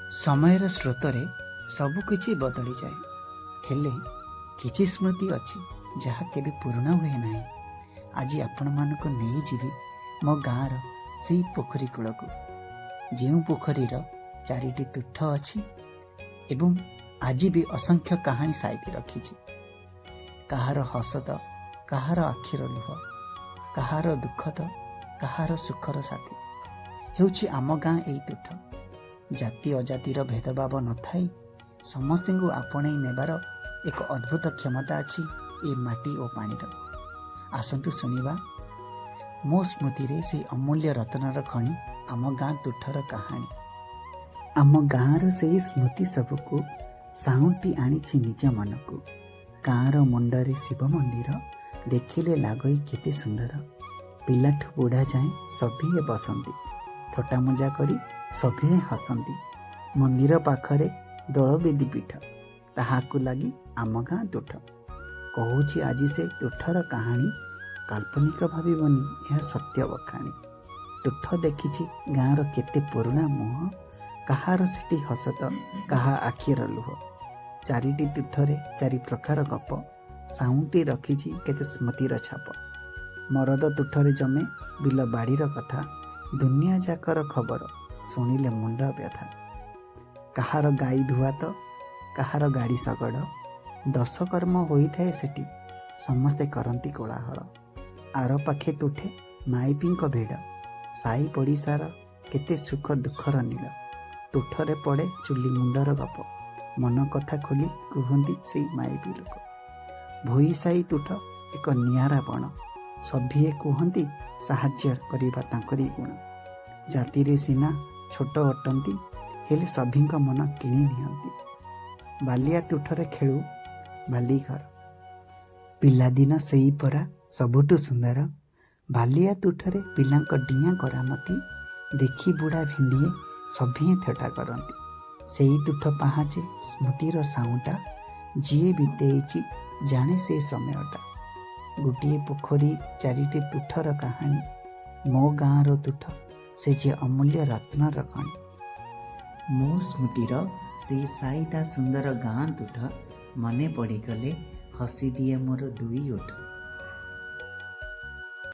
ସମୟର ସ୍ରୋତରେ ସବୁକିଛି ବଦଳିଯାଏ, ହେଲେ କିଛି ସ୍ମୃତି ଅଛି ଯାହା କେବେ ପୁରୁଣା ହୁଏ ନାହିଁ। ଆଜି ଆପଣମାନଙ୍କୁ ନେଇଯିବି ମୋ ଗାଁର ସେଇ ପୋଖରୀ କୂଳକୁ, ଯେଉଁ ପୋଖରୀର ଚାରିଟି ତୁଠ ଅଛି ଏବଂ ଆଜି ବି ଅସଂଖ୍ୟ କାହାଣୀ ସାଇତି ରଖିଛି। କାହାର ହସ ତ କାହାର ଆଖିର ଲୁହ, କାହାର ଦୁଃଖ ତ କାହାର ସୁଖର ସାଥୀ ହେଉଛି ଆମ ଗାଁ ଏଇ ତୁଠ। ଜାତି ଅଜାତିର ଭେଦଭାବ ନଥାଇ ସମସ୍ତଙ୍କୁ ଆପଣେଇ ନେବାର ଏକ ଅଦ୍ଭୁତ କ୍ଷମତା ଅଛି ଏ ମାଟି ଓ ପାଣିର। ଆସନ୍ତୁ ଶୁଣିବା ମୋ ସ୍ମୃତିରେ ସେଇ ଅମୂଲ୍ୟ ରତ୍ନର ଖଣି ଆମ ଗାଁ ତୁଠର କାହାଣୀ। ଆମ ଗାଁର ସେଇ ସ୍ମୃତି ସବୁକୁ ସାଉଁଟି ଆଣିଛି ନିଜ ମନକୁ। ଗାଁର ମୁଣ୍ଡରେ ଶିବ ମନ୍ଦିର ଦେଖିଲେ ଲାଗଇ କେତେ ସୁନ୍ଦର। ପିଲାଠୁ ବୁଢ଼ା ଯାଏଁ ସଭିଏଁ ବସନ୍ତି, ଥଟ୍ଟାମଜା କରି ସଭିଏଁ ହସନ୍ତି। ମନ୍ଦିର ପାଖରେ ଦୋଳବେଦୀ ପୀଠ, ତାହାକୁ ଲାଗି ଆମ ଗାଁ ତୁଠ। କହୁଛି ଆଜି ସେ ତୁଠର କାହାଣୀ, କାଳ୍ପନିକ ଭାବିବନି, ଏହା ସତ୍ୟ ବଖାଣି। ତୁଠ ଦେଖିଛି ଗାଁର କେତେ ପୁରୁଣା ମୁହଁ, କାହାର ସେଠି ହସ ତ କାହା ଆଖିର ଲୁହ। ଚାରିଟି ତୁଠରେ ଚାରି ପ୍ରକାର ଗପ ସାଉଁଟି ରଖିଛି କେତେ ସ୍ମୃତିର ଛାପ। ମରଦ ତୁଠରେ ଜମେ ବିଲ ବାଡ଼ିର କଥା, ଦୁନିଆ ଯାକର ଖବର ଶୁଣିଲେ ମୁଣ୍ଡ ବ୍ୟଥା। କାହାର ଗାଈ ଧୁଆ ତ କାହାର ଗାଡ଼ି ଶଗଡ଼, ଦଶ କର୍ମ ହୋଇଥାଏ ସେଠି, ସମସ୍ତେ କରନ୍ତି କୋଳାହଳ। ଆର ପାଖେ ତୁଠେ ମାଇପିଙ୍କ ଭିଡ଼, ସାଇ ପଡ଼ିଶାର କେତେ ସୁଖ ଦୁଃଖର ନୀଡ଼। ତୁଠରେ ପଡ଼େ ଚୁଲି ମୁଣ୍ଡର ଗପ, ମନ କଥା ଖୋଲି କୁହନ୍ତି ସେଇ ମାଇପି ଲୋକ। ଭୋଇ ସାଇ ତୁଠ ଏକ ନିଆରା ବଣ, ସଭିଏ କୁହନ୍ତି ସାହାଯ୍ୟ କରିବା ତାଙ୍କରି ଗୁଣ। ଜାତିରେ ସିନା ଛୋଟ ଅଟନ୍ତି, ହେଲେ ସଭିଙ୍କ ମନ କିଣି ନିଅନ୍ତି। ବାଲିଆ ତୁଠରେ ଖେଳୁ ବାଲି ଘର, ପିଲାଦିନ ସେଇ ପରା ସବୁଠୁ ସୁନ୍ଦର। ବାଲିଆ ତୁଠରେ ପିଲାଙ୍କ ଡିଆଁ କରାମତି ଦେଖି ବୁଢ଼ା ଭେଣ୍ଡିଏ ସଭିଏଁ ଥଟ୍ଟା କରନ୍ତି। ସେଇ ତୁଠ ପାହାଚେ ସ୍ମୃତିର ସାଉଁଟା, ଯିଏ ବିତେଇଛି ଜାଣେ ସେ ସମୟଟା। ଗୋଟିଏ ପୋଖରୀ ଚାରିଟି ତୁଠର କାହାଣୀ, ମୋ ଗାଁର ତୁଠ ସେ ଯେ ଅମୂଲ୍ୟ ରତ୍ନର ଖଣି। ମୋ ସ୍ମୃତିର ସେଇ ସାଇତା ସୁନ୍ଦର ଗାଁ ତୁଠ ମନେ ପଡ଼ିଗଲେ ହସିଦିଏ ମୋର ଦୁଇ ଓଠ।